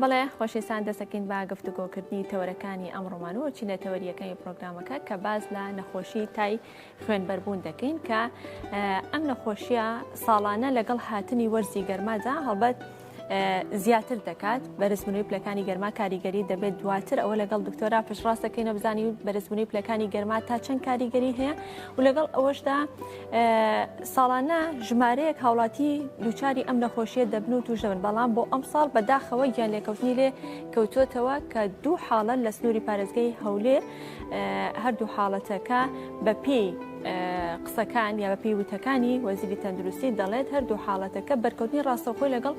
بەڵێ خۆشەویستان دەستەکەین بە گفتوگۆکردنی تەوەرەکانی ئەمڕۆمان و چینە تەوەریەکانی پرۆگرامەکە کە باز لە نەخۆشی تای خوێنبەربوون دەکەین کە ئەم نەخۆشیە ساڵانە لەگەڵ هاتنی وەرزی گەرمادا هەڵبەت زیاتر دەکات بەرزبوونەوەی پلەکانی گەرما کاریگەری دەبێت دواتر ئەوە لەگەڵ دکتۆرا پشتڕاست دەکەینەوە بزانین بەرزبوونەوەی پلەکانی گەرما تا چەند کاریگەری هەیە و لەگەڵ ئەوەشدا ساڵانە ژمارەیەک هاوڵاتی دووچاری ئەم نەخۆشیە دەبن و توش دەبن بەڵام بۆ ئەم ساڵ بەداخەوە گیان لێکەوتنی لێ کەوتوتەوە کە دوو حاڵەت لە سنووری پارێزگەی هەولێر هەردوو حاڵەتەکە بە پێی قسەکان یا بەپێی وتەکانی وەزیری تەندروستی دەڵێت هەردوو حاڵەتەکە بەرکەوتنی ڕاستەوخۆی لەگەڵ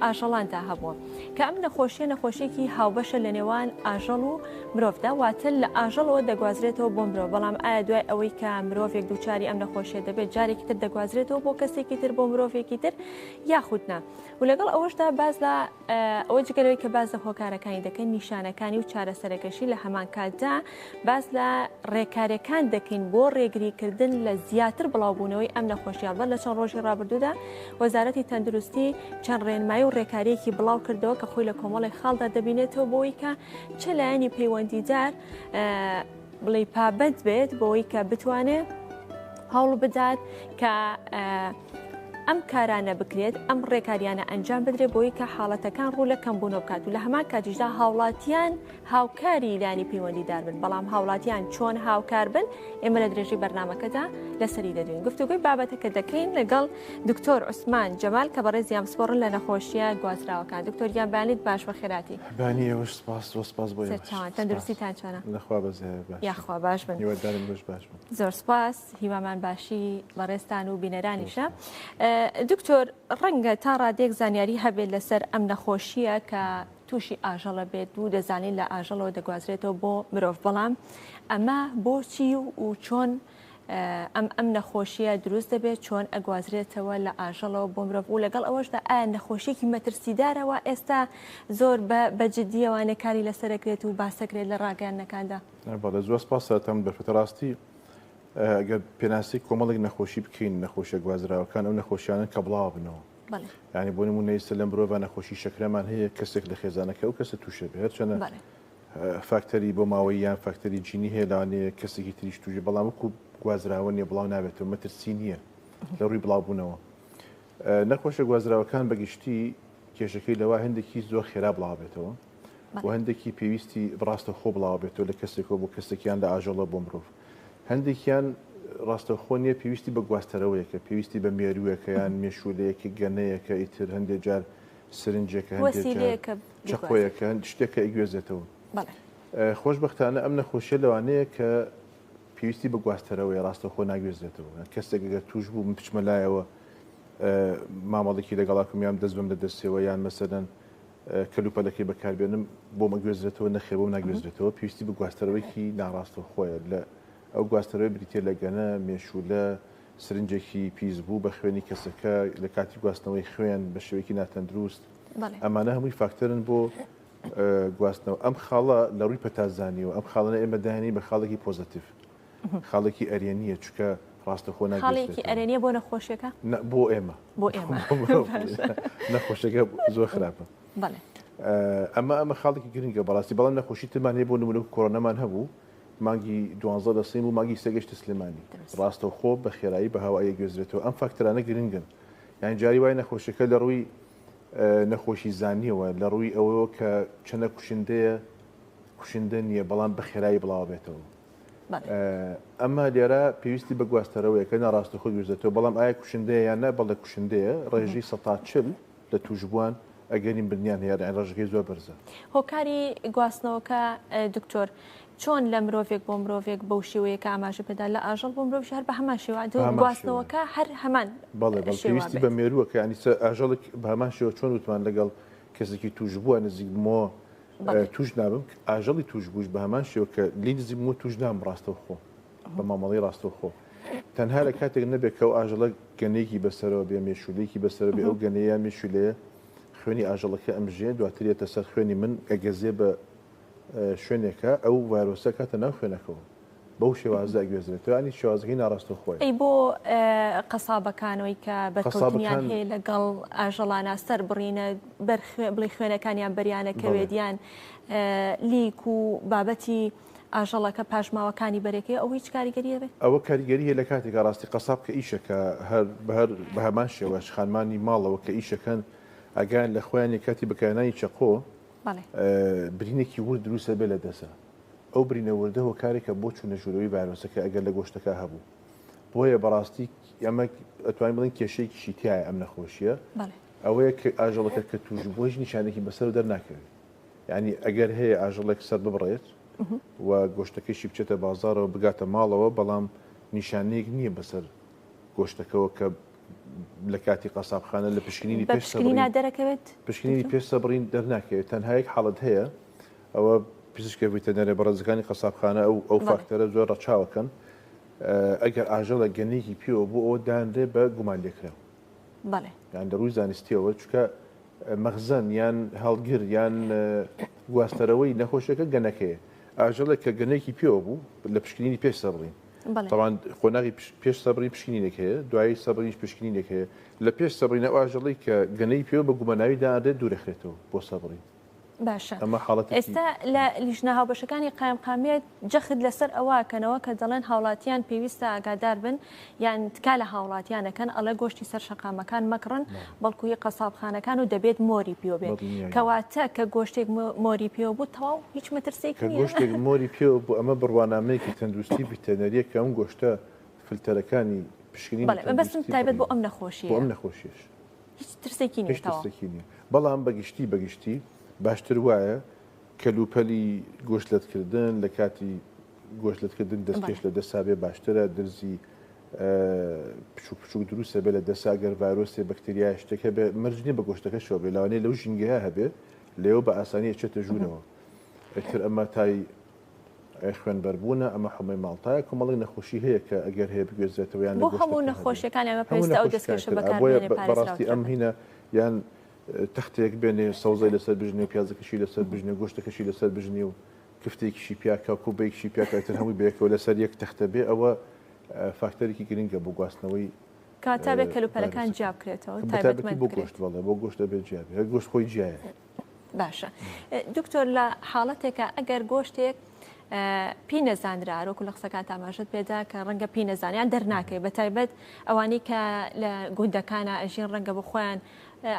ئاژەڵاندا هەبووە کە ئەم نەخۆشیە نەخۆشیێکی هاوبەشە لە نێوان ئاژەڵ و مرۆڤدا واتە لە ئاژەڵەوە دەگوازرێتەوە بۆ مرۆڤ بەڵام ئایا دوای ئەوەی کە مرۆڤێک دووچاری ئەم نەخۆشیە دەبێت جارێکی تر دەگوازرێتەوە بۆ کەسێکی تر بۆ مرۆڤێکی تر یاخود نا و لەگەڵ ئەوەشدا باز لە ئەوە جگە لەوەی کە باس لە هۆکارەکانی دەکەین، نیشانەکانی و چارەسەرەکەشی لە هەمان کاتدا باس لە ڕێکارەکان دەکەین بۆ ڕێگریکردن لە زیاتر بڵاوبوونەوەی ئەم نەخۆشیە. هەڵبەت لە چەند ڕۆژی ڕابردوودا وەزارەتی تەندروستی چەند ڕێنمایی و ڕێکاریەکی بڵاو کردەوە کە خۆی لە کۆمەڵێک خاڵدا دەبینێتەوە بۆی کە چ لایەنی پەیوەندیدار بڵێ پابەند بێت بۆی کە بتوانێت هەوڵ بدات کە ئەم کارانە بکرێت ئەم ڕێکاریانە ئەنجام بدرێت بۆی کە حاڵەتەکان ڕوو لە کەمبوونەوە بکات و لە هەمان کاتیشدا هاوڵاتیان هاوکاری لانی پەیوەندیدار بن بەڵام هاوڵاتیان چۆن هاوکار بن ئێمە لە درێژەی بەرنامەکەدا لەسەری دەدوین گفتوگۆی بابەتەکە دەکەین لەگەڵ دکتۆر عوسمان جەمال کە بەڕێزیان پسپۆڕن لە نەخۆشیە گوازراوەکان دکتۆر گیان بەیانیت باش بەخێراتی بانی ئێوەش سپاس زۆر سپاس بۆ ئێوەش. سەرچاوان تەندروستیتان چۆنە؟ لەخوا بەزەیە باش یاخوا باش بن هیوادارم ئێوەش باش بن زۆر سپاس هیوامان باشی بەڕێزتان و بینەرانیشە. دکتۆر ڕەنگە تا ڕادێک زانیاری هەبێت لەسەر ئەم نەخۆشیە کە تووشی ئاژەڵە بێت و دەزانین لە ئاژەڵەوە دەگوازرێتەوە بۆ مرۆڤ بەڵام ئەمە بۆچی و چۆن ئەم ئەم نەخۆشیە دروست دەبێت چۆن ئەگوازرێتەوە لە ئاژەڵەوە بۆ مرۆڤ و لەگەڵ ئەوەشدا ئایا نەخۆشیێکی مەترسیدارەوە ئێستا زۆر بە جددیەوانە کاری لەسەرەکرێت و باسەکرێت لە ڕاگەیاندنەکاندا. بەڵێ زۆر سپاس سەرەتا دەرفەتە ڕاستی ئەگەر پێناسەی کۆمەڵێک نەخۆشی بکەین نەخۆشیە گوازراوەکان ئەو نەخۆشیانەن کە بڵاو بنەوە یعنی بۆ نمونە ئێستا لە مرۆڤ نەخۆشی شەکرەمان هەیە کەسێک لە خێزانەکە ئەو کەسە تووشە بێ هەرچەنە فاکتەری بۆ ماوەی یان فاکتەری جینی هەیە لەوانەیە کەسێکی تریش تووشی بەڵام وەکو گوازراوە نیە بڵاو نابێتەوە مەترسی نییە لە ڕووی بڵاوبوونەوە نەخۆشە گوازراوەکان بەگشتی کێشەکەی لەوە هەندێکی زۆر خێرا بڵاوبێتەوە و هەندێکی پێویستی ڕاستەوخۆ بڵاوبێتەوە لە کەسێکەوە بۆ کەسێکیان لە ئاژەڵە بۆ مرۆڤ. هەندێکیان ڕاستەوخۆ نییە پێویستی بە گواستەرەوەیەکە، پێویستی بە مێرووێکە یان مێشوولەیەکە، گەنەیەکە، ئیتر هەندێک جار سرنجێکە، هەندێک جار چەقۆیەکە، شتێکە ئەیگوێزێتەوە. خۆشبەختانە ئەم نەخۆشیە لەوانەیە کە پێویستی بە گواستەرەوەیە ڕاستەوخۆ ناگوێزرێتەوە. کەسێک ئەگەر تووش بوو من بچمە لایەوە مامەڵێکی لەگەڵا بکەم یان دەست بم لە دەستیەوە یان مەسەلەن کەلوپەلەکەی بەکاربێنم بۆم ئەگوێزرێتەوە نەخێر بۆم ناگوێزرێتەوە پێویستی بە گواستەرەوەیەکی ناڕاستەوخۆیە لە ئەو گواستەرەوەی بریتە لە گەنە مێشولە سرنجێکی پیس بوو بە خوێنی کەسەکە لە کاتی گواستنەوەی خوێن بە شێوەیەکی ناتەندروست ئەمانە هەمووی فاکتەرن بۆ گواستنەوە ئەم خاڵە لە ڕووی پەتازانیەوە ئەم خاڵانە ئێمە دایانی بە خاڵێکی پۆزەتیڤ خاڵێکی ئەرێنییە چونکە ڕاستەخۆ ناگوێزرێتەوە. خاڵێکی ئەرێنییە بۆ نەخۆشیەکە؟ نا بۆ ئێمە. بۆ ئێمە. نەخۆشیەکە زۆر خراپە. بەڵێ. ئەمە ئەمە خاڵێکی گرنگە بەڕاستی بەڵام نەخۆشی ترمان هەیە بۆ نمونە کۆرۆنامان هەبوو مانگی دوانزە لە سین بوو مانگی سێ گەشتە سلێمانی ڕاستەوخۆ بە خێرایی بە هەوایە گوێزرێتەوە ئەم فاکتەرانە گرنگن یان جاری وای نەخۆشیەکە لە ڕووی نەخۆشی زانیەوە لە ڕووی ئەوەوە کە چەنە کوشندەیە کوشندە نییە بەڵام بە خێرایی بڵاوبێتەوە ئەمە لێرە پێویستی بە گواستەرەوەیەکە ناڕاستەخۆ گوێزێتەوە بەڵام ئایا کوشندەیە یان نا بەڵێ کوشندەیە ڕێژەی 40% لە تووشبووان ئەگەری مردنیان هەیە یان ڕێژەکەی زۆر بەرزە. هۆکاری گواستنەوەکە دکتۆر چۆن لە مرۆڤێک بۆ مرۆڤێک بەو شێوەیە کە ئاماژە پێدا لە ئاژەڵ بۆ مرۆڤ هەر بە هەمان شێوە گواستنەوەکە هەر هەمان بەڵێ بەڵێ پێویستی بە مێرووەکە ینی ئاژەڵێک بە هەمان شێوە چۆن وتمان لەگەڵ کەسێکی تووشبووە نزیک بمەوە توش نابم ئاژەڵی توش بووش بە هەمان شێوە کە لی نزیک بوومەوە توش نابم ڕاستەوخۆ بە مامەڵەی ڕاستەوخۆ تەنها لە کاتێک نەبێت کە ئەو ئاژەڵە گەنێکی بەسەرەوە بێ مێشولێکی بەسەر بێ ئەو گەنەیە مێشولەیە خوێنی ئاژەڵەکە ئەمژێ دواتر یەتە سەر خوێنی من ئەگەزێ بە شوێنێکە ئەو ڤایرۆسە کاتە ناو خوێنەکەەوە. بەو شێوازە ئەگوێزرێتەوە یانی شێوازەکەی ناڕاستەوخۆیە. ئەی بۆ قەسابەکانەوەی کە بەرکەوتنیان قەسابەکان هەیە لەگەڵ ئاژەڵانە سەر بڕینە بەر خوێ بڵێ خوێنەکانیان بەریانە بەڵێ. کەوێت یان لیک و بابەتی ئاژەڵەکە پاشماوەکانی بەرێکەوێ ئەوە هیچ کاریگەری هەبێ؟ ئەوە کاریگەری هەیە لە کاتێکا ڕاستی قەساب کە ئیشەکا هەر بەهەر بەهەمان شێوەش خانمانی ماڵەوە کە ئیشەکەن ئاگایان لە خۆیان نیە کاتی بەکارهێنانی چەقۆ بەڵێ. برینێکی ورد دروست ئەبێ لە دەسا ئەو برینە وردە هۆکارێکە بۆ چوونە ژوورەوەی ڤایرۆسەکە ئەگەر لە گۆشتەکە هەبوو. بۆیە بەڕاستی ئەمە ئەتوانین بڵێین کێشەیەکیشی تیایە ئەم نەخۆشییە ئەوەیە کە ئاژەڵەکە کە تووش بوو هیچ نیشانێکی بەسەر دەرناکەوێت. یعنی ئەگەر هەیە ئاژەڵێک سەر ببڕێت و گۆشتەکەشی بچێتە بازارەوە بگاتە ماڵەوە بەڵام نیشانەیەک نییە بەسەر گۆشتەکەەوە کە لە کاتی قەسابخانە لە پشکنینی پێش دەرەکەوێت پشکنینی پێش سەبڕین دەرناکەوێت تەنها یەک حاڵەت هەیە ئەوە پزیشکە ڤیتەنەرە بەڕێزەکانی قەسابخانە ئەو ئەو فاکتەرە زۆر ڕەچاوەکەن ئەگەر ئاژەڵە گەنێکی پێوە بوو ئەوە دانرێ بە گومان لێکراو بەڵێ یان لە ڕووی زانستیەوە چونکە مەخزەن یان هەڵگر یان گواستەرەوەی نەخۆشیەکە گەنەکەیە ئاژەڵێک کە گەنێکی پێوە بوو لە پشکنینی پێش سەبڕین تەوان قۆناغی پێش سەبڕین پشکنینێک هەیە دوایی سەبڕینیش پشکنینێک هەیە لە پێش سەبڕینە ئەو ئاژەڵی کە گەنەی پێوە بە گوماناوی دانرێت دوورەخرێتەوە بۆ سەبڕین. باشە ئەمە حاڵەتێکی. ئێستا لە لیژنە هاوبەشەکانی قایمقامیەت جەخت لەسەر ئەوە ئەکەنەوە کە دەڵێن هاوڵاتیان پێویستە ئاگادار بن یان تکا لە هاوڵاتیان ئەکەن ئەڵێ گۆشتی سەر شەقامەکان مەکڕن بەڵکو هی قەسابخانەکان و دەبێت مۆری پێوە بێت بەدڵنیاییەوە. کەواتە کە گۆشتێک مۆری پێوە بوو تەواو هیچ مەترسیەکی کە نییە؟ گۆشتێک مۆری پێوە بوو ئەمە بڕوانامەیەکی تەندروستی ڤیتەرنەریە کە ئەم گۆشتە فلتەرەکانی پشکنینی بەڵێ مەبەستم تەندروستی تایبەت بۆ بڕیوە ئەم بۆ ئەم نەخۆشیەیە. نەخۆشیەش. هیچ ترسێکی نیە هیچ تەواو. ترسێکی نیە بەڵام بەگشتی بەگشتی باشتر وایە کەلوپەلی گۆشت لەتکردن لە کاتی گۆشت لەتکردن دەستکێش بەڵێ. لە دەسا بێ باشترە درزی بچوک بچوک دروستە بێ لە دەسا گەر ڤایرۆسێ بەکتریای شتێک هەبێ مەرج نیە بە گۆشتەکەشەوە بێ لەوانەیە لەو ژینگەیە هەبێ لێوە بە ئاسانی ئەچێتە ژوورەوە ئیتر ئەمە تای خوێنبەربوونە، ئەمە حومەی ماڵتایە، کۆمەڵێک نەخۆشی هەیە کە ئەگەر هەیە بگوێزرێتەوە یان لە بۆ هەموو گۆشتەکە هەبێ. نەخۆشیەکان ئەمە هەموو پێویستە ئەو نەخۆشیەکانی دەستکێشە تر. بەکار بۆیە بێنێ بەڕاستی پارێزراوترە ئەم بن. هینە یان تەختێک بێنێ سەوزەی لەسەر بژنێ و پیازەکەشی لەسەر بژنێ و گۆشتەکەشی لەسەر بژنێ و کفتێکیشی پیاکا و کوبەیەکیشی پیاکا ئیتر هەمووی بەیەکەوە لەسەر یەک تەختە بێ ئەوە فاکتەرێکی گرنگە بۆ گواستنەوەی کەواتە ئەبێ کەلوپەلەکان ڤایرۆسەکە. جیا بکرێتەوە، بەتایبەتی تایبەتمەند بۆ بکرێت. گۆشت بەڵێ بۆ گۆشت ئەبێ جیا بێ هەر گۆشت خۆی جیایە. باشە دکتۆر لە حاڵەتێکە ئەگەر گۆشتێک پێی نەزانرا وەکو لە قسەکان تاماژت پێدا کە ڕەنگە پێی نەزانیان دەرناکەی بە تایبەت ئەوانەی کە لە گوندەکانە ئەژین ڕەنگە بۆ خۆیان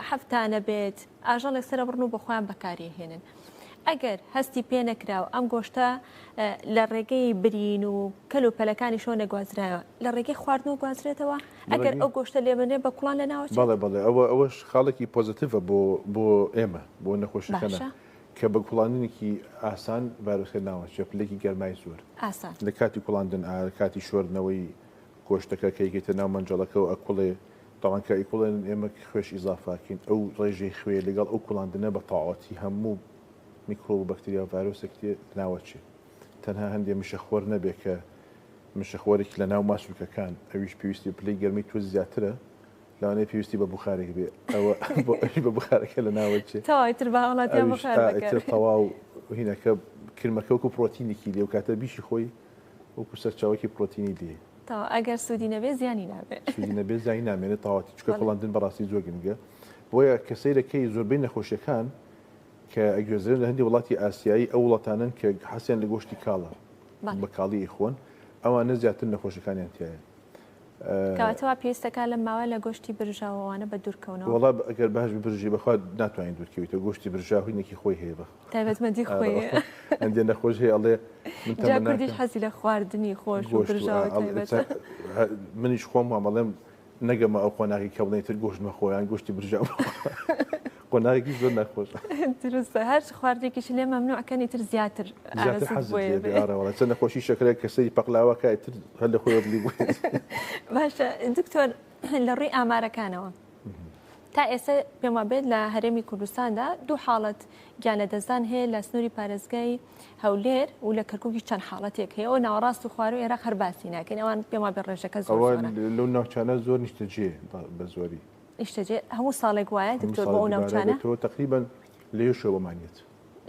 هەفتانە بێت ئاژەڵێک سەرە بڕن و بۆ خۆیان بەکاری هێنن. ئەگەر هەستی پێ نەکرا و ئەم گۆشتە لە ڕێگەی برین و کەل و پەلەکانی شۆ نەگوازرایەوە لە ڕێگەی خواردن و گوازرێتەوە ئەگەر ئەو گۆشتە لێ بنرێ بە کوڵان لە ناوەچێت؟ بەڵێ بەڵێ ئەوە ئەوەش خاڵێکی پۆزەتیڤە بۆ بۆ ئێمە بۆ نەخۆشەکەنە باشە. کە بە کوڵاندنێکی ئاسان ڤایرۆسەکە ناوەچێ پلەیەکی گەرمای زۆر ئاسان. لە کاتی کوڵاندن ئا کاتی شۆردنەوەی گۆشتەکە کە یکێتە ناو مەنجەڵەکە و ئەکوڵێ تەوان کە ئەیکوڵێنن ئێمە خوێش ئیزافە ئەکەین ئەو ڕێژەی خوێ لەگەڵ ئەو کوڵاندنە بە تەواوەتی هەموو میکرۆب و بەکتریا و ڤایرۆسێک تێ ناوەچێ تەنها هەندێ مشەخۆر نەبێ کە مشەخۆرێکی لە ناو ماسولکەکان ئەویش پێویستی بە پلەی گەرمی تۆز زیاترە لەوانەیە پێویستی بە بوخارێک بێ ئەوە بۆ ئەویش بە بوخارەکە لە ناوەچێ تەواو ئیتر با هاوڵاتیان ئەویش بوخار ئا بکەن. ئیتر تەواو هینەکە کرمەکە وەکو پرۆتینێکی لێ و کاتە بیشی خۆی وەکو سەرچاوەکی پرۆتینی لێ. تەواو ئەگەر سوودی نەبێ زیانی نابێ. سوودی نەبێ زیانی نامێنێ تەواوەتی چونکە بەڵێ. کوڵاندن بەڕاستی زۆر گرنگە بۆیە کە سەیرەکەی زۆربەی نەخۆشیەکان کە ئەگوێزرێن لە هەندێک وڵاتی ئاسیایی ئەو وڵاتانەن کە حەزیان لە گۆشتی کاڵە بەڵێ. بە کاڵی ئەیخۆن ئەوانە زیاتر نەخۆشەکانیان تیایە. کەواتە وا پێویستەکا لەم ماوە لە گۆشتی برژاو ئەوانە بە دوور کەونەوە. وەڵا ئەگەر باش ببرژی بەخوا ناتوانین دوور کەویتەوە گۆشتی برژاو هینێکی خۆی هەیە بە تایبەتمەندی خۆی هەیە. هەندێ نەخۆش هەیە ئەڵێ من جا کوردیش حەزی لە خواردنی خۆش و گۆشت و برژاوە تایبەتە. منیش خۆم وام ئەڵێم نەگەمە ئەو قۆناغی کە بڵێن تر گۆشت مەخۆ یان گۆشتی برژاو مەخۆ قۆناغێکی زۆر ناخۆشە. دروستە هەر خواردنێکیش لێ مەمنوع کەن ئیتر زیاتر زیاتر ئارەزووت حەزت بۆیە لێ بێ بێ. ئارە وەڵا چەند نەخۆشی شەکرە کە سەیری پەقلاوە کا ئیتر هەر لە خۆیەوە دڵی بۆیە. باشە دکتۆر لە ڕووی ئامارەکانەوە تا ئێستا پێم وابێت لە هەرێمی کوردستاندا دوو حاڵەت گیان لەدەستدان هەیە لە سنووری پارێزگای هەولێر و لە کەرکووکیش چەند حاڵەتێک هەیە ئەو ناوەڕاست و خواروو عێراق هەر باسی ناکەین ئەوان پێم وابێت ڕێژەکە زۆر ئەوە زۆرە. لەو ناوچانە زۆر نیشتەجێ بە زۆری. نیشتەجێ هەموو ساڵێک وایە هەموو دکتۆر بۆ ساڵێک ئەو دووبارە ناوچانە؟ بێتەوە تەقریبەن لەوێشەوە بۆمان یەت.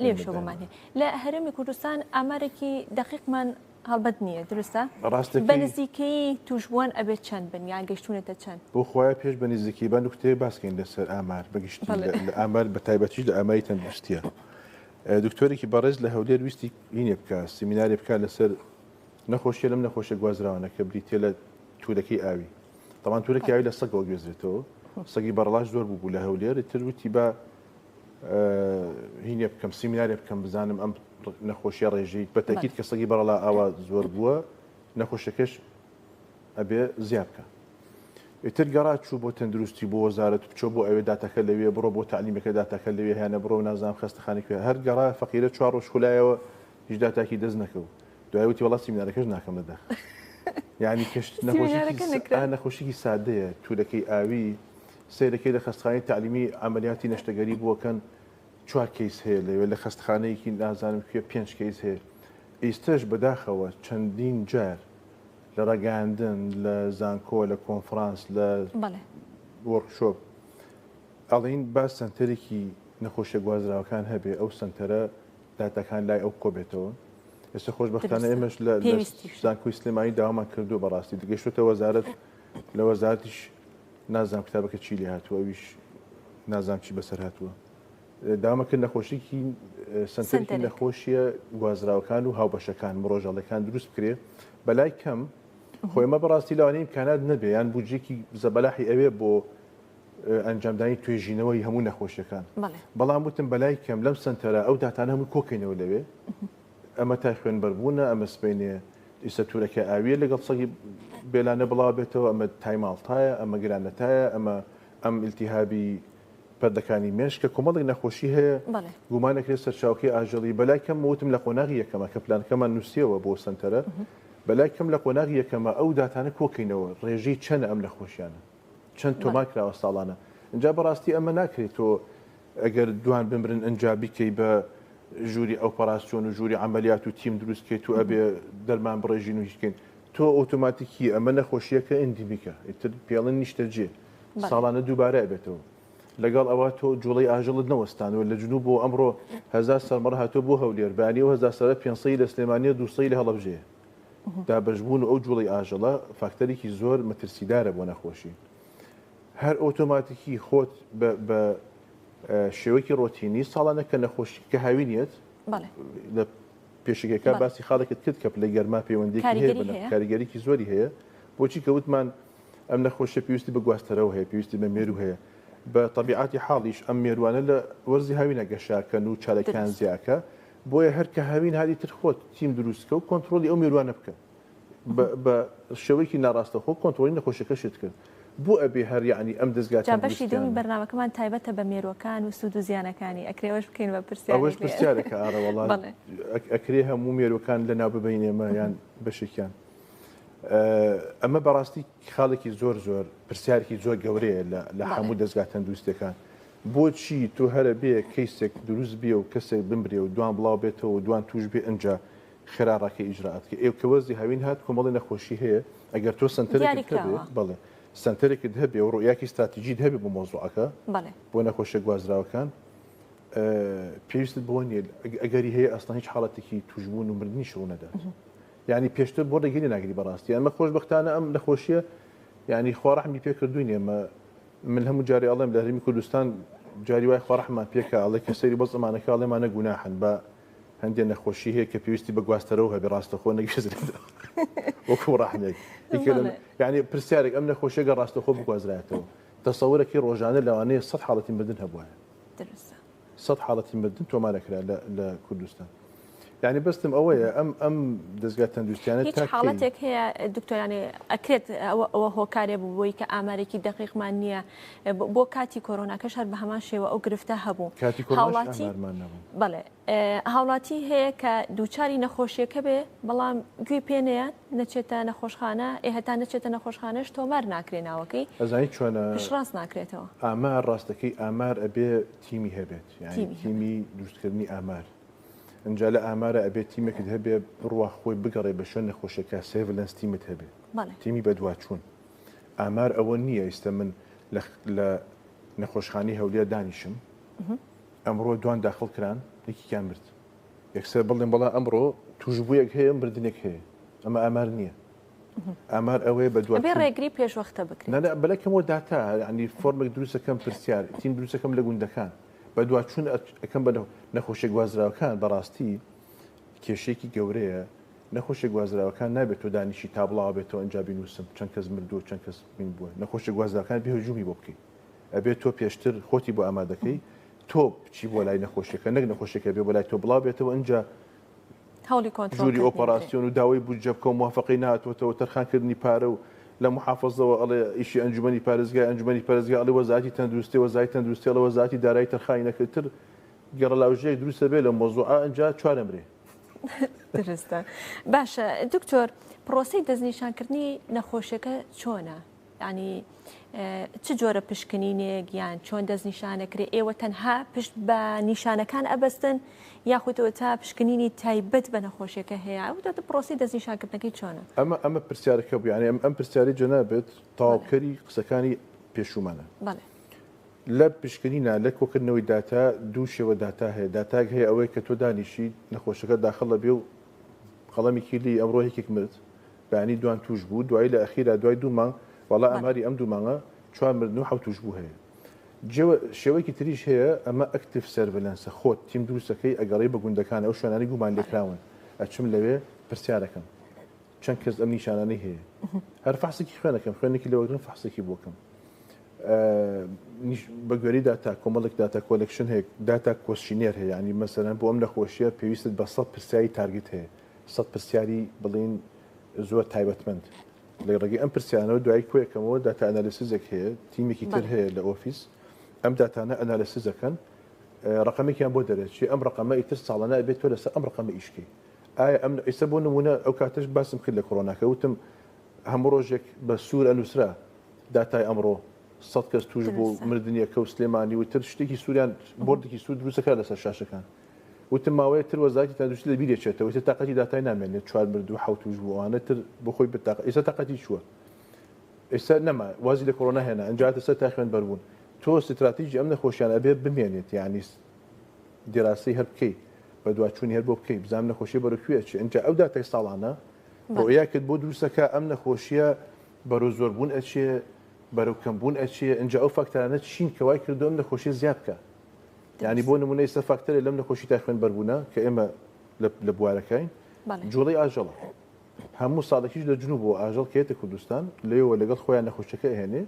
لەوێشەوە بۆمان هەیە. لە هەرێمی کوردستان ئامارێکی دەقیقمان. هەڵبەت نییە دروستە؟ ڕاستەکەی بە نزیکەیی تووشبووان ئەبێت چەند بن یان گەیشتوونەتە چەند؟ بۆ خوایە پێش بە نزیکەی با نوکتەیەک باس کەین لەسەر ئامار بە گشتی لە ئامار بە تایبەتیش لە ئاماری تەندروستیە. دکتۆرێکی بەڕێز لە هەولێر ویستی هینێ بکا سیمینارێ بکا لەسەر نەخۆشیە لەم نەخۆشیە گوازراوانە کە بریتیە لە تورەکەی ئاوی. تەبعەن تورەکی ئاوی لە سەگەوە گوێزرێتەوە. سەگی بەڕەڵاش زۆر بوو بوو لە هەولێر ئیتر وتی با هینێ بکەم سیمینارێ بکەم بزانم ئەم نەخۆشیە ڕێژەی بە تەکیید کە سەگی بەڕەڵا ئاوا زۆر بووە نەخۆشەکەش ئەبێ زیا بکە ئیتر گەڕا چوو بۆ تەندروستی بۆ وەزارەت بچۆ بۆ ئەوێ داتاکە لەوێ بڕۆ بۆ تەعلیمەکە داتاکە لەوێ هەیانە بڕۆ نازانم خەستەخانە کوێ هەر گەڕا فەقیرە چوار ڕۆژ خولایەوە هیچ داتاکی دەست نەکەوت دوای وتی وەڵا سیمینارەکەش ناکەم لە دەخ یعنی کەش نەخۆشیکی سادەیە تورەکەی ئاوی سەیرەکەی لە خەستخانەی تەعلیمی عەمەلیاتی نەشتەگەری بووەکەن چوار کەیس هەیە لەوێ لە خەستخانەیەکی نازانم کوێ پێنج کەیس هەیە ئیستەش بەداخەوە چەندین جار لە ڕاگەیاندن لە زانکۆ لە کۆنفرانس لە وۆرکشۆپ ئەڵین با سەنتەرێکی نەخۆشیە گوازراوەکان هەبێ ئەو سەنتەرە داتاکان لای ئەو کۆبێتەوە ئێستا خۆشبەختانە ئێمەش لە زانکۆی سلێمانی داوامان کردو بەڕاستی گەشتۆتە وەزارەت لە وەزارەتیش نازانم کتابەکە چی لێ هاتووە ئەویش نازانم چی بەسەر هاتووە داوامە کرد نەخۆشیکی سنتەرێکی نەخۆشیە گوازراوەکان و هاوبەشەکان مڕۆژەڵەکان دروست بکرێ بەلای کەم خۆی بەڕاستی لەوانەیە ئیمکانات نەبێ یان بودجێکی زەبەلاحی ئەوێ بۆ ئەنجامدانی توێژینەوەی هەموو نەخۆشیەکان بەڵام وتم بەلای کەم لەم سنتەرە ئەو داتانە هەموو کۆکەینەوە لەوێ ئەمە تای خوێنبەربوونە، ئەمە سبەینێ ئیسە تورەکە ئاوییە لەگەڵ سەگی بێلانە بڵاو بێتەوە، ئەمە تای ماڵتایە، ئەمە گرانەتایە، ئەمە ئەم ئیلتیهابی پەردەکانی مێشکە، کۆمەڵێک نەخۆشی هەیە گومان ئەکرێت سەرچاوەکەی ئاژەڵی، بەلای کەم وتم لە قۆناغی یەکەمە کە پلانەکەمان نووسیەوە بۆ سەنتەرە، بەلای کەم لە قۆناغی یەکەمە ئەو داتانە کۆکەینەوە ڕێژەی چەنە ئەم نەخۆشیانە چەند تۆمار کراوە ساڵانە، ئینجا بەڕاستی ئەمە ناکرێت تۆ ئەگەر دوان بمرن ئنجا بیکەی بە ژووری ئۆپەراسیۆن و ژووری عەمەلیات و تیم دروست کەیت و ئەبێ دەرمان بڕێژین و هیچ کەین تۆ ئۆتۆماتیکی ئەمە نەخۆشیەکە endemic ە ئیتر پێڵن نیشتەجێ ساڵانە دووبارە ئەبێتەوە لەگەڵ ئەوە تۆ جوڵەی ئاژەڵت نەوەستانەوە لە جنوبەوە ئەمڕۆ هەزار سەرمەڕ هاتووە بۆ هەولێر بەیانی ئەو هەزار سەرە 500 لە سلێمانیە 200 لە هەڵەبجەیە دابەشبوون و ئەو جوڵەی ئاژەڵە فاکتەرێکی زۆر مەترسیدارە بۆ نەخۆشی هەر ئۆتۆماتیکی خۆت بە شێوەیەکی ڕۆتینی ساڵانە کە نەخۆشی کە هاوینیت لە پێشەکەکە باسی خاڵێکت کرد کە پلەی گەرما پەیوەندیەکی هەیە کاریگەریکی زۆری هەیە بۆچی کە وتمان ئەم نەخۆشیە پێویستی بە گواستەرەوە هەیە پێویستی بە مێرو هەیە بە تەبیعاتی حاڵیش ئەم مێروانە لە وەرزی هاوینە گەشاکەن و چالاکیان زیاکە بۆیە هەر کە هاوین هاتی تر خۆت تیم دروستکە و کۆنترۆلی ئەو مێروانە بکە بە شێوەیەکی ناڕاستەوخۆ کۆنترۆلی نەخۆشیەکەشت کرد بۆ ئەبێ هەر یەعنی ئەم دەزگا جا بەشی دووەمی تەندروستیانە. بەرنامەکەمان تایبەتە بە مێرووەکان و سوود و زیانەکانی ئەکرێ ئەوەش بکەین بە پرسیارێک ئەوەش لێ پرسیارێکە ئارە وەڵا بەڵێ. ئەکرێ هەموو مێرووەکان لەناو ببەین ئێمە یان بەشێکیان ئەمە بەڕاستی خاڵێکی زۆر زۆر پرسیارێکی زۆر گەورەیە لە لە بەڵێ. هەموو دەزگا تەندروستیەکان بۆچی تۆ هەرە بێ کەیسێک دروست بێ و کەسێک بمرێ و دوان بڵاو بێتەوە و دوان توش بێ ئنجا خێرا ڕاکەی ئیجرائات کە ئێ کە وەرزی هاوین هات کۆمەڵی نەخۆشی هەیە ئەگەر تۆ سەنتەرێکت هەبێ بەڵێ سەنتەرێکت هەبێ و ڕوئیاکی ستراتیجیت هەبێ بۆ مەوزوعەکە بۆ نەخۆشیە گوازراوەکان پێویستت بۆ نییە ئەگەری هەیە ئەسڵەن هیچ حاڵەتێکی توشبوون و مردنیش ڕوونەدات یعنی پێشتر بۆ ڕێگری ناگری بەڕاستی ئەمە خۆشببختانە ئەم نەخۆشیە یعنی خوا ڕەحمی پێکردوین ئێمە من هەموو جارێ ئەڵێم لە هەرێمی کوردستان جاری وای خوا ڕەحمان پێکا ئەڵێ کە سەیری وەزعمانەکە ئەڵێمانە گوناحن بە هەندێ نەخۆشی هەیە کە پێویستی بە گواستەرەوە هەبێ ڕاستەخۆ نەگوێزرێتەوە وەکو ڕەحمێک یعنی پرسیارێک ئەم نەخۆشیەگە ڕاستەخۆ بگوازرایەتەوە تەسەورەکەی ڕۆژانە لەوانەیە سە حاڵەتی مردن هەبوایە سە حاڵەتی مردن تۆمارەکرا لە کوردستان یعنی بەستم ئەوەیە ئەم ئەم دەزگا تەندروستیانە هیچ حاڵەتێک هەیە دکتۆرانێ ئەکرێت ئەوە ئەوە هۆکارێ بوو بۆی کە ئامارێکی دەقیقمان نییە بۆ کاتی کۆرۆناکەش هەر بە هەمان شێوە ئەو گرفتە هەبوو کاتی هاوڵاتی بەڵێ هاوڵاتی هەیە کە دووچاری نەخۆشیەکە بێ بەڵام گوێی پێ نەیات نەچێتە نەخۆشخانە ئێ هەتا نەچێتە نەخۆشخانەش تۆمار ناکرێ ناوەکەی ئەزانی چۆنە پشتڕاست ناکرێتەوە ئامار ڕاستەکەی ئامار ئەبێ تیمی هەبێت یعنی تیمی دروستکردنی ئامار ئینجا لە ئامارە ئەبێ تیمێکت هەبێ بڕوا خۆی بگەڕێ بە شوێن نەخۆشیەکە surveillance تیمت هەبێ تیمی بەدواچوون ئامار ئەوە نییە ئیستا من لە نەخۆشخانەی هەولێر دانیشم ئەمڕۆ دوان داخڵ کران یەکیان مرد یەکسەر بڵێم بەڵا ئەمڕۆ توشبوویەک هەیە مردنێک هەیە. ئەمە ئامار نییە. ئامار ئەوەیە بە دوا ڕێگری پێشوەختە بکرێت. نا بەلەکەمەوە داتا ینی فۆرمێک دروستەکەم پرسیار تیم دروستەکەم لە گوندەکان بە دواچوون ئەەکەم بە نەخۆشیە گوازراوەکان بەڕاستی کێشەیەکی گەورەیە نەخۆشیە گوازراوەکان نابێت تۆ دانیشی تا بڵاوە بێتەوە ئەنجا بینوسم چەند کەس مردووە چەند کەس مین بووە نەخۆشیە گوازراوەکان بێ هجومی بۆ بکەی ئەبێت تۆ پێشتر خۆتی بۆ ئامادەکەی تۆ بچی بۆ لای نەخۆشیەکە نەک نەخۆشیەکە بێ بۆ لای تۆ بڵاو بێتەوە ئەنجا هەوڵی کۆنترۆڵ ژووری ئۆپەراسیۆن و داوای بودجە بکە و موافقەی نەهاتووەتەوە تەرخانکردنی پارە و لە محافەزەوە ئەڵێ ئیشی ئەنجومەنی پارێزگای ئەنجومەنی پارێزگا ئەڵێ وەزارەتی تەندروستی وەزارەتی تەندروستی ئەڵێ وەزارەتی دارایی تەرخانی نەکرد تر گەڕەلاوژەیەک دروست ئەبێ لەم مەوزوعە ئەنجا چوار ئەمرێ. دروستە باشە دکتۆر پرۆسەی دەستنیشانکردنی نەخۆشیەکە چۆنە؟ ینی چ جۆرە پشکنینێک یان چۆن دەستنیشانەکرێ ئێوە تەنها پشت بە نیشانەکان ئەبەستن یاخود تا پشکنینی تایبەت بە نەخۆشیەکە هەیە ئەو دەتە پرۆسی دەستنیشانکردنەکەی چۆنە؟ ئەمە ئەمە پرسیارەکە بوو یعنی ئەم پرسیاری جەنابت تەواوکەری قسەکانی پێشوومانە. بەڵێ. لە پشکنینا لە کۆکردنەوەی داتا دوو شێوە داتا هەیە، داتایەک هەیە ئەوەیە کە تۆ دانیشی نەخۆشەکە داخڵ ئەبێ و قەڵەمێکی لێی ئەمڕۆ یەکێک مرد بەیانی دوان تووش بوو دوایی لە ئەخیرا دوای دوو مانگ وەڵا ئاماری ئەم دوو مانگە چوار مردن و حەوت تووشبوو هەیە. جێوە شێوەیەکی تریش هەیە ئەمە active surveillance ە خۆت تیم دروستەکەی ئەگەڕێی بە گوندەکان ئەو شوێنانەی گومان لێکراون ئەچم لەوێ پرسیارەکەم چەند کەس ئەم نیشانانەی هەیە هەر فەحسێکی خوێنەکەم خوێنێکی لەوەگرم فەحسێکی بۆکەم بە گوێری داتا کۆمەڵێک data collection هەیە data questionnaire هەیە ینی مەسەرەن بۆ ئەم نەخۆشیە پێویستت بە 100 پرسیاری target هەیە 100 پرسیاری بڵین زۆر تایبەتمەند لە ڕێگەی ئەم پرسیانەوە دوای کۆیەکەمەوە data analysis ێک هەیە تیمێکی تر هەیە لە ئۆفیس ئەم داتانە analysis ئەکەن ڕقەمێکیان بۆ دەرێت ئەم ڕقەمە ئیتر ساڵانە بێت تۆ لەسەر ئەم ڕقەمە ئیشکەی ئایا ئەم ئیستا بۆ نمونە ئەو کاتەش باسم کرد لە کۆرۆناکە وتم هەموو ڕۆژێک بە سوور ئەنووسرا داتای ئەمڕۆ سەد کەس توش بوو مردنیەکە و سلێمانی و تر شتێکی سووریان بۆردێکی سوور دروستەکە لەسەر شاشەکان وتم ماوەیە تر وەزارەتی تەندروستی لە بیرێ چێتەوە تر تاقەتی داتای نامێنێت چوار مرد و حەوت توش بوو ئەوانە تر بۆ خۆی بتاق ئێستا تاقەتی چووە ئێستا نەما وازی لە کۆرۆنا هێنا ئەنجاتە سەر تا خوێن بەربوون تۆ ستراتیژی ئەم نەخۆشیان ئەبێ بمێنێت یعنی دیراسەی هەر بکەی بەدواچوونی هەر بۆ بکەی بزانم نەخۆشیە بەرەو کوێ ئەچێ ئینجا ئەو داتای ساڵانە ڕۆیاکت بۆ دروستەکە ئەم نەخۆشیە بەرەو زۆربوون ئەچێ بەرەو کەمبوون ئەچێ ئینجا ئەو فاکتەرانە چین کە وای کردو ئەم نەخۆشیە زیاد بکە یعنی بۆ نمونە ئێستا فاکتەرێ لەم نەخۆشی تا خوێن بەربوونە کە ئێمە لە بوارەکەین جوڵەی ئاژەڵە هەموو ساڵێکیش لە جنوبەوە ئاژەڵ کە یەتە کوردستان لەوێوە لەگەڵ خۆیان نەخۆشیەکە ئەهێنێ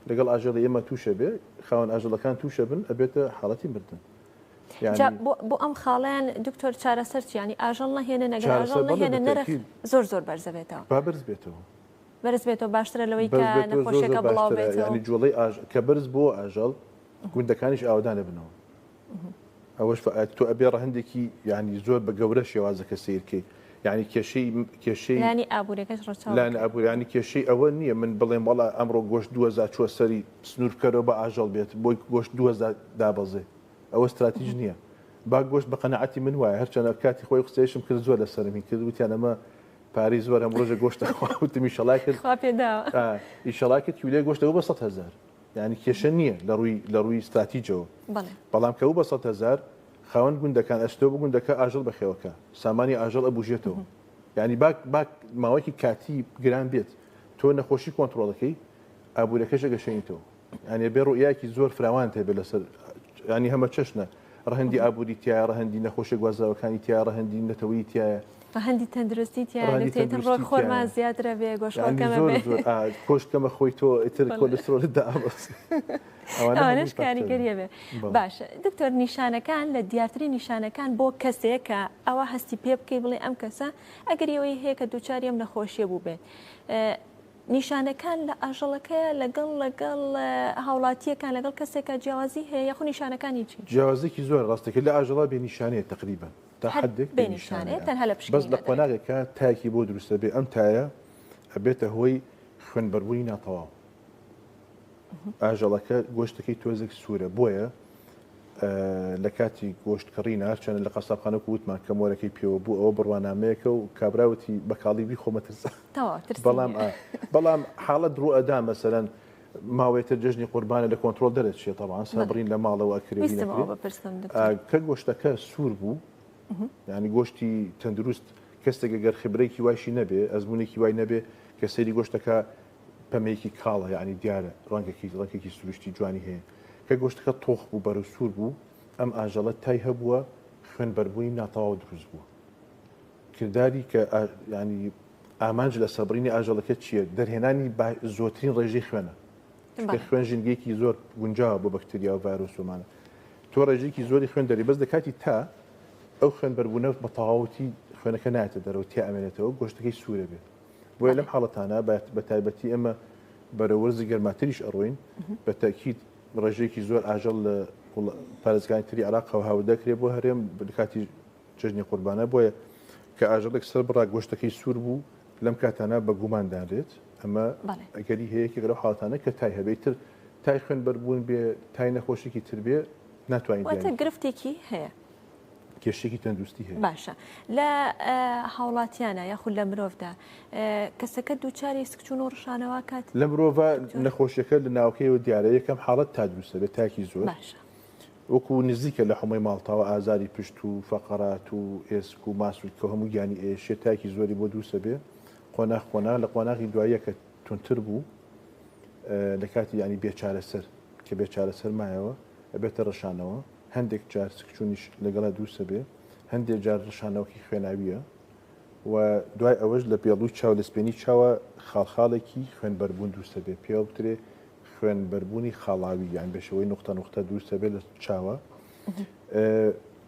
لەگەڵ ئاژەڵی ئێمە تووشە بێ خاوەن ئاژەڵەکان تووشە بن ئەبێتە حاڵەتی مردن. جا بۆ ئەم خاڵیان دکتۆر چارەسەر چی ینی ئاژەڵ نەهێنن ئەگەر ئاژەڵ نەهێنن نرخ زۆر زۆر بەرزە بێتەوە با بەرز بێتەوە بەرز بێتەوە باشترە لەوەی کە نەخۆشیەکە بڵاو بێتەوە ینی جوڵەی ئاژ کە بەرز بۆ ئاژەڵ گوندەکانیش ئاوەدانە بنەوە ئەوەش تۆ ئەبێ ڕەهەندێکی یانی زۆر بە گەورە شێوازەکە سەیر کەی یانی کێشەی کێشەی لانی ئابووریەکەش ڕەچاو لانی ئابووری یانی کێشەی ئەوە نییە من بڵێم وەڵا ئەمڕۆ گۆشت 2000 چووە سەری سنوور بکەرەوە بە ئاژەڵ بێت بۆی گۆشت 2000 دابەزێ ئەوە ستراتیژ نییە با گۆشت بە قەناعەتی من وایە هەرچەندە کاتی خۆی قسەیشم کرد زۆر لەسەرم هین کرد وتیان ئەمە پارەی زۆر هەم ڕۆژە گۆشتە خوا وتم ئیشەڵا کرد خوا پێداوە ئیشەڵا کرد کیلۆی گۆشتەوە بە 100 هەزار یانی کێشە نییە لە ڕووی لە ڕووی ستراتیجەوە بەڵام کە بوو بە 100,000 خاوەن گوندەکان ئەچتەوە بۆ گوندەکە ئاژەڵ بەخێوەکە سامانی ئاژەڵ ئەبوژێتەوە یانی با با ماوەیەکی کاتی گران بێت تۆ نەخۆشی کۆنتڕۆڵەکەی ئابوورەکەش ئەگەشێنیتەوە یانی بێ ڕوئیایەکی زۆر فراوانت هەبێت لەسەر ینی هەمە چەشنە ڕەهەندی ئابووری تایە ڕەهەندی نەخۆشیە گوازراوەکانی تایە ڕەهەندی نەتەوەیی تایە ڕەهەندی تەندروستی تایە دەتێتن ڕۆک خۆرمان زیاترە بێ گۆشت کەمە بێ گۆشت کەمە خۆی تۆ ئیتر کۆلسترۆلت دابەزێ ئەوانەش کاریگەریە بێ باشە دکتۆر نیشانەکان لە دیارترین نیشانەکان بۆ کەسێک کە ئەوە هەستی پێ بکەی بڵێ ئەم کەسە ئەگەر ئەوەی هەیە کە دووچاری ئەم نەخۆشیە بوو بێت نیشانەکان لە ئاژەڵەکەیە لەگەڵ لەگەڵ هاوڵاتیەکان لەگەڵ کەسێکە جیاوازی هەیە یاخو نیشانەکانی چین؟ جیاوازیەکی زۆر ڕاستەکە لە ئاژەڵا بێ نیشانەیە تەقریبەن تا حدێک بێ نیشانەیە تەنها لە پشکنینە بەس لە قۆناغێکا تایەکی بۆ دروستە بێ ئەم تایە ئەبێتە هۆی خوێنبەربوونی ناتەواو ئاژەڵەکە گۆشتەکەی تۆزێک سوورە بۆیە لە کاتی گۆشت کڕین هەرچەنە لە قەسابخانە وەکو وتمان کە مۆرەکەی پێوە بوو ئەوە بڕوانامەیەکە و کابرا وتی بە کاڵی بیخۆ مەترسە بەڵام بەڵام حاڵەت ڕوو ئەدا مەسەلەن ماوەیە تر جەژنی قوربانە لە کۆنترۆڵ دەرەچێت تەبعەن سەربڕین لە ماڵەوە ئەکرێ کە گۆشتەکە سوور بوو ینی گۆشتی تەندروست کەسێک گەر خبرەیەکی وایشی نەبێ، ئەزموونێکی وای نەبێ کە سەیری گۆشتەکە پەمەیەکی کاڵە یانی دیارە ڕەنگەکی ڕەنگێکی سروشتی جوانی هەیە. کە گۆشتەکە تۆخ بوو بەرەو سوور بوو ئەم ئاژەڵە تای هەبووە خوێن بەربوونی ناتەواو دروست بووە. کرداری کە ینی ئامانج لە سەربڕینی ئاژەڵەکە چییە؟ دەرهێنانی زۆرترین ڕێژەی خوێنە. چونکە خوێن ژینگەیەکی زۆر گونجاوە بۆ بەکتریا و ڤایرۆس و ئەمانە. تۆ ڕێژەیەکی زۆری خوێن دەری بەس لە کاتی تا ئەو خوێن بەربوونە بە تەواوەتی خوێنەکە نایەتە دەرەوە تیا ئەمێنێتەوە گۆشتەکەی سوورە بێت. بۆیە لەم حاڵەتانە بە تایبەتی ئێمە بەرەو وەرزی گەرماتریش ئەڕۆین بە تەکید ڕێژەیەکی زۆر ئاژەڵ لە پارێزگانی تری عێراقەوە هاوردە کرێ بۆ هەرێم لە کاتی جەژنی قوربانە بۆیە کە ئاژەڵێک سەر بڕا گۆشتەکەی سوور بوو لەم کاتانە بە گومان دانرێت ئەمە ئەگەری هەیە یەکێک لەو حاڵەتانە کە تای هەبێت تر تای خوێن بەربوون بێ تای نەخۆشیکی تر بێ ناتوانین واتە گرفتێکی هەیە کێشێکی تەندروستی هەیە باشە لە هاوڵاتیانە یاخود لە مرۆڤدا کەسەکە دووچاری سکچون و ڕشانەوە کات لە مرۆڤ نەخۆشیەکە لە ناوکەیەوە دیارە یەکەم حاڵەت تا دروستە بێت تاکی زۆر باشە وەکو نزیکە لە حومەی ماڵتاوە ئازاری پشت و فەقەرات و ئێسک و ماسولکە و هەموو گیانی ئێشێ تاکی زۆری بۆ دروست ئەبێ قۆناغ قۆناغ لە قۆناغی دواییە کە توندتر بوو لە کاتی ینی بێچارەسەر کە بێچارەسەر مایەوە ئەبێتە ڕشانەوە هەندێک جار سکچونیش لەگەڵا دروست ئەبێ هەندێک جار ڕشانەوەکی خوێناویە و دوای ئەوەش لە پێڵووی چاو لە سپێنی چاوە خاڵخاڵێکی خوێنبەربوون دروست ئەبێ پێوە بترێ خوێن بەربوونی خاڵاوی یان بە شێوەی نوقتە نوقتە دروست دەبێت لە چاوە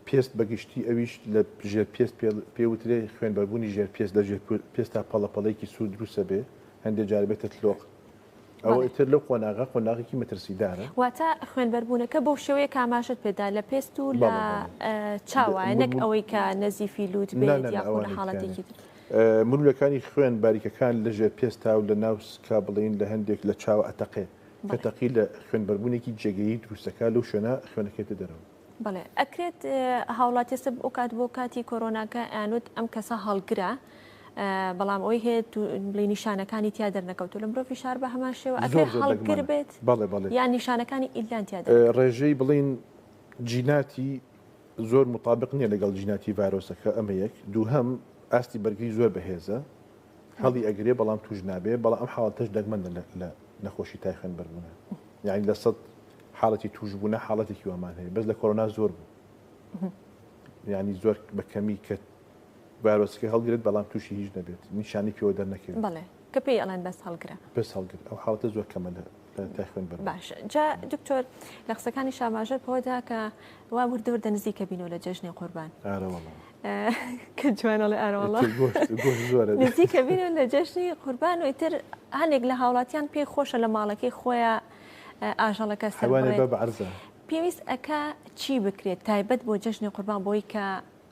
پێست بەگشتی ئەویش لە ژێر پێست پێوترێ خوێن بەربوونی ژێر پێست لە ژێر پێستا پەڵە پەڵێکی سوور دروستە بێ هەندێک جار بێتە تلۆق ئەوە ئیتر لەو قۆناغە قۆناغێکی مەترسیدارە. واتە خوێنبەربوونەکە بەو شێوەیە کە ئاماژەت پێدا لە پێست و لە چاوە نەک ئەوەی کە نەزیفی لووت بێت یاخود لە حاڵەتێکی تر. مولولەکانی خوێن باریکەکان لە ژێر پێستا و لە ناو سکا بڵێین لە هەندێک لە چاوە ئەتەقێ کە تەقی لە خوێنبەربوونێکی جێگەیی دروستەکا لەو شوێنە خوێنەکەیتە دەرەوە. بەڵێ ئەکرێت هاوڵاتی سب ئەو کات بۆ کاتی کۆرۆناکە ئەیانوت ئەم کەسە هەڵگرە بەڵام ئەوی هەیە بڵێ نیشانەکانی تیا دەرنەکەوتو لە مرۆڤی شار بە هەمان شێوە ئەکرێت هەڵگر بێت بەڵێ بەڵێ یان نیشانەکانی ئیلان تیا دەرنەکەوت. ڕێژەی بڵێین جیناتی زۆر موتابق نییە لەگەڵ جیناتی ڤایرۆسەکە ئەمە یەک، دووهەم ئاستی بەرگری زۆر بەهێزە هەڵی ئەگرێ بەڵام توش نابێ، بەڵام ئەم حاڵەتەش دەگمەنە لە نەخۆشی تای خوێنبەربوونە یانی لە سەد حاڵەتی توشبوونە حاڵەتێکی وامان هەیە بەس لە کۆرۆنا زۆر بوو یانی زۆر بە کەمی کە ڤایرۆسەکە هەڵگرێت بەڵام تووشی هیچ نەبێت نیشانەی پێوە دەرنەکەوێت. بەڵێ کە پێی ئەڵێن بەس هەڵگرە. بەس هەڵگر ئەو حاڵەتە زۆر کەمە لە تای خوێن بەربوون. باشە جا دکتۆر لە قسەکانی شاماژەت بەوەدا کە وا وردە وردە نزیکە بینەوە لە جەژنی قوربان. ئارە وەڵا. کە جوان ئەڵێ ئارە وەڵا. گۆشت زۆرە. نزیکە بینەوە لە جەژنی قوربان و ئیتر هەندێک لە هاوڵاتیان پێی خۆشە لە ماڵەکەی خۆیان ئاژەڵەکە سەر حەیوانێ بە بە عەرزە. پێویست ئەکا چی بکرێت تایبەت بۆ جەژنی قوربان بۆی کە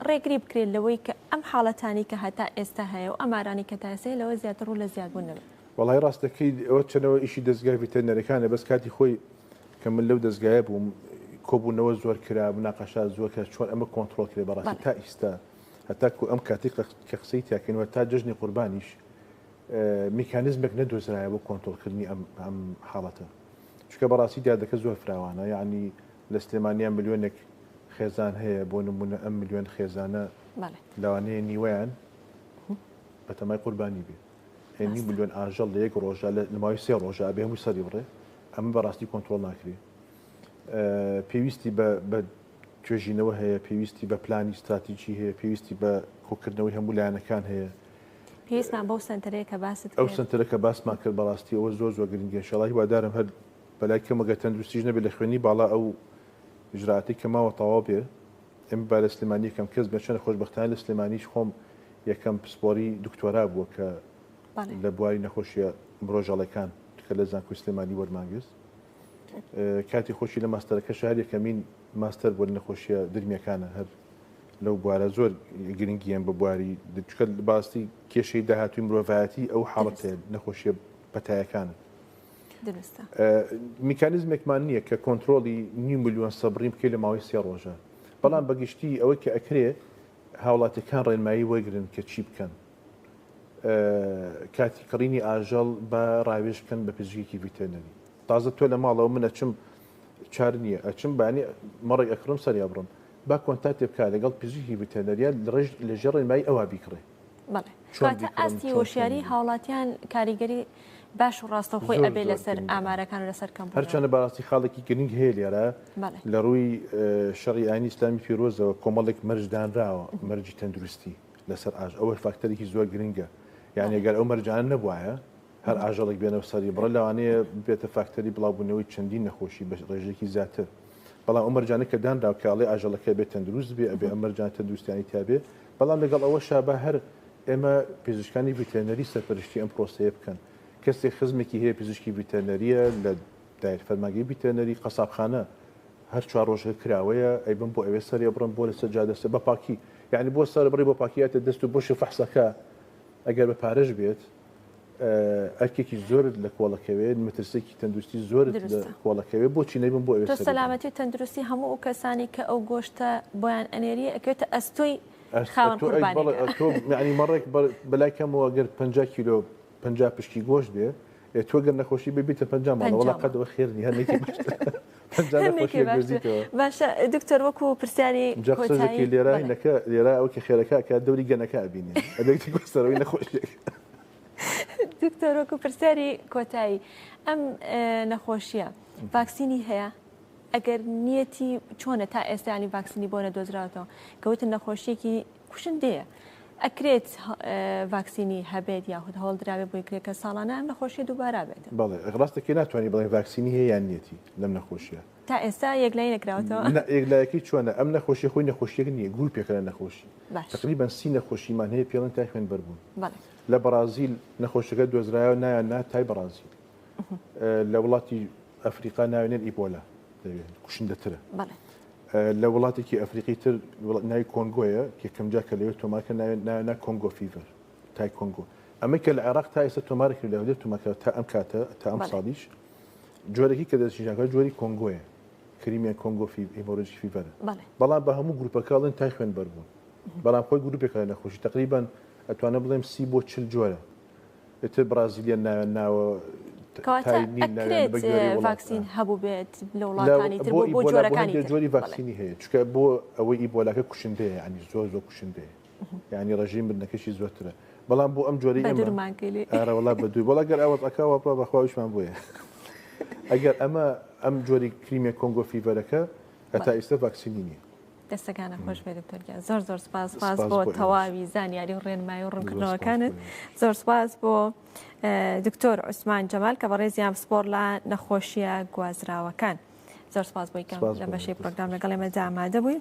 ڕێگری بکرێت لەوەی کە ئەم حاڵەتانەی کە هەتا ئێستا هەیە و ئامارانەی کە تا ئێستا هەیە لەوە زیاتر ڕوو لە زیادبوون نەبێت. وەڵایی ڕاست دەکەی ئەوە چەنەوە ئیشی دەزگای ڤێتەرنەرەکانە بەس کاتی خۆی کە من لەو دەزگایە بووم کۆبوونەوە زۆر کرا مناقەشات زۆر کرا چۆن ئەمە کۆنتڕۆڵ کرێ بەڕاستی تا ئیستا هەتاکو ئەم کاتەی کە قسەی تیاکەین و تا جەژنی قوربانیش میکانیزمێک نەدۆزرایە بۆ کۆنتڕۆڵکردنی ئەم ئەم حاڵەتە چونکە بەڕاستی دیاردەکە زۆر فراوانە یعنی لە سلێمانیا ملیۆنێک خێزان هەیە بۆ نمونە ئەم ملیۆن خێزانە لەوانەیە نیوەیان بەتەمای قوربانی بێ نیو ملیۆن ئاژەڵ لە یەک ڕۆژە لە ماوەی سێ ڕۆژە ئەبێ هەمووی سەری بڕێ ئەمە بەڕاستی کۆنترۆڵ ناکرێ پێویستی بە توێژینەوە هەیە پێویستی بە پلانی استراتیجی هەیە پێویستی بە کۆکردنەوەی هەموو لایەنەکان هەیە پێویستمان بەو سەنتەرەیە کە باست ئەو سەنتەرە کە باسمان کرد بەڕاستی ئەوە زۆر زۆر گرنگە ئینشاڵڵا هیوادارم هەر بەلای کەمە گەر تەندروستیش نەبێت لە خوێندنی باڵا ئەو ئیجرائاتەی کە ماوە تەواو بێ ئێمە با لە سلێمانی یەکەم کەس بێ چەند خۆشبەختانە لە سلێمانیش خۆم یەکەم پسپۆری دکتۆرا بووە کە لە بواری نەخۆشیە مرۆژەڵەکان کە لە زانکۆی سلێمانی وەرمانگرت کاتی خۆشی لە ماستەرەکە شار یەکەمین ماستەر بوو لە نەخۆشیە درمیەکانە هەر لەو بوارە زۆر گرنگیان بە بواری چکە باستی کێشەی داهاتوی مرۆڤایەتی ئەو حاڵەتەیە نەخۆشیە پەتایەکانن. دروستە. میکانیزمێکمان نییە کە کۆنترۆڵی نیو ملیۆن سەبڕین بکەیت لە ماوەی سێ ڕۆژە بەڵام بەگشتی ئەوەی کە ئەکرێ هاوڵاتیەکان ڕێنمایی وەرگرن کە چی بکەن کاتی کڕینی ئاژەڵ بە ڕاوێژ بکەن بە پزیشکێکی ڤیتەرنەری تازە تۆ لە ماڵەوە من ئەچم چار نییە ئەچم بانی مەڕێک ئەکڕم سەریا بڕم با کۆنتاکتێ بکا لەگەڵ پزیشکی ڤیتەرنەریان لە ژێر ڕێنمایی ئەوا بیکڕێ. بەڵێ کەواتە ئاستی هۆشیاری هاوڵاتیان کاریگەری باش و ڕاستەوخۆی ئەبێ لەسەر ئامارەکان و لەسەر کەم هەرچەندە بەڕاستی خاڵێکی گرنگ هەیە لێرە لە ڕووی شەڕی ئاینی ئیسلامی پیرۆزەوە کۆمەڵێک مەرج دانراوە مەرجی تەندروستی لەسەر ئاژ ئەوە فاکتەرێکی زۆر گرنگە یعنی گەر ئەو مەرجانە نەبوایە هەر ئاژەڵێک بێنەوە سەری بڕە لەوانەیە ببێتە فاکتەری بڵاوبوونەوەی چەندین نەخۆشی بە ڕێژەیەکی زیاتر. بەڵام ئەو مەرجانە کە دانراوە کە ئەڵێ ئاژەڵەکە ئەبێ تەندروست بێ، ئەبێ ئەم مەرجانە تەندروستیانی تیا بێ، بەڵام لەگەڵ ئەوەشا با هەر ئێمە پزیشکانی ڤیتێرنەری سەرپەرشتی ئەم پرۆسەیە بکەن. کەسێک خزمێکی هەیە پزیشکی ڤیتێرنەرییە لە دایر فەرمانگەی ڤیتێرنەری قەسابخانە هەر چوار ڕۆژەکە کراوەیە ئەیبەم بۆ ئەوێ سەری ئەبڕم بۆ لەسەر جادە بە پاکی یانی بۆ سەر بڕی بۆ پاکی یاتە دەست و بۆشی فەحسەکە ئەگەر بە پارەش بێت ئەرکێکی زۆرت لە کۆڵەکەوێت مەترسێکی تەندروستی زۆرت لە کۆڵەکەوێت بۆچی نەبم بۆ ئەوێ تۆ سەلامەتی و تەندروستی هەموو ئەو کەسانی کە ئەو گۆشتە بۆیان ئەنێری ئەکەوێتە ئەستۆی خاوەن قوربانیەکە. تۆ یعنی مەڕێک بەلای کەمەوە گەر 50 کیلۆ 50 پشکی گۆشت بێ تۆ گەر نەخۆشی ببیتە 50 ماڵە وەڵا قەت ئەوە خێر نیە هەر نەیکەی باشترە. باشە دکتۆر وەکو پرسیاری جا قسەژەکەی لێرە نەکە لێرە ئەو کە خێرەکە کە دەوری گەنەکە ئەبینێ ئەبێت سەرەوەی نەخۆشیەکە. دکتۆر وەکو پرسیاری کۆتایی ئەم نەخۆشیە ڤاکسینی هەیە ئەگەر نیەتی چۆنە تا ئێستانی ڤاکسینی بۆ نەدۆزراوەتەوە کەوتن نەخۆشیەکی کوشندەیە ئەکرێت ڤاکسینی هەبێت یاخود هەوڵ دراوێ بۆی کرێت کە ساڵانە ئەم نەخۆشیە دووبارە بێتەوە. بەڵێ ڕاستەکەی ناتوانانی بڵێن ڤاکسینی هەیە یان نیەتی لەم نەخۆشیە. تا ئێستا یەکلایی نەکراوەتەوە؟ نا یەکلایەکەی چۆنە ئەم نەخۆشیە خۆی نەخۆشیەک نییە گروپێکە لە نەخۆشی تقریبا سی نەخۆشیمان هەیە پێڵێن تای خوێنبەربوون لە بەڕازیل نەخۆشەکە دۆزرایەوە نایان نا تای بەڕازیل لە وڵاتی ئەفریقا ناوێنێن ئیبۆلا دەوێت کوشندەترە لە وڵاتێکی ئەفریقی تر ناوی کۆنگۆیە یەکەمجار کە لەوێ تۆمار کرا ناوی نا Congo fever تای کۆنگۆ ئەمەی کە لە عێراق تا ئێستا تۆمار کرد لە هەولێر تۆمار کرا تا ئەم کاتە تا ئەم ساڵیش جۆرێکی کە دەستنیشان کرا جۆری کۆنگۆیە Crimean Congo hemorrhagic fever ە بەڵام بە هەموو گروپەکە ئەڵێن تای خوێنبەربوون بەڵام خۆی گروپێکە لە نەخۆشی تقریبان ئەتوانم بڵێم سی بۆ 40 جۆرە ئیتر بڕازیلیان ناویان ناوە کەواتە ئەکرێت ڤاکسین هەبووبێت لە وڵاتانی تر بۆ جۆرەکانی تر جۆری ڤاکسینی هەیە چونکە بۆ ئەوەی ئیبۆلاکە کوشندەیە یعنی زۆر زۆر کوشندەیە یعنی ڕێژەی مردنەکەشی زۆرترە بەڵام بۆ ئەم جۆری ئەمە وڵا بە دوور بەڵا گەر ئەوە ئەکا وا بڕا بەخوا ویشمان بۆیە ئەگەر ئەمە ئەم جۆری Crimean Congo fever ەکە هەتا ئیستا ڤاکسینی نییە. دەستەکانت خۆش بێت دکتۆر گیان زۆر زۆر سپاس سپاس بۆ تەواوی زانیاری و ڕێنمایی و ڕوونکردنەوەکانت زۆر سپاس بۆ دکتۆر عوسمان جەمال کە بەڕێزیان پسپۆڕ لە نەخۆشیە گوازراوەکان زۆر سپاس بۆی کەم لە بەشی پرۆگرام لەگەڵ ئێمەدا ئامادە بووی.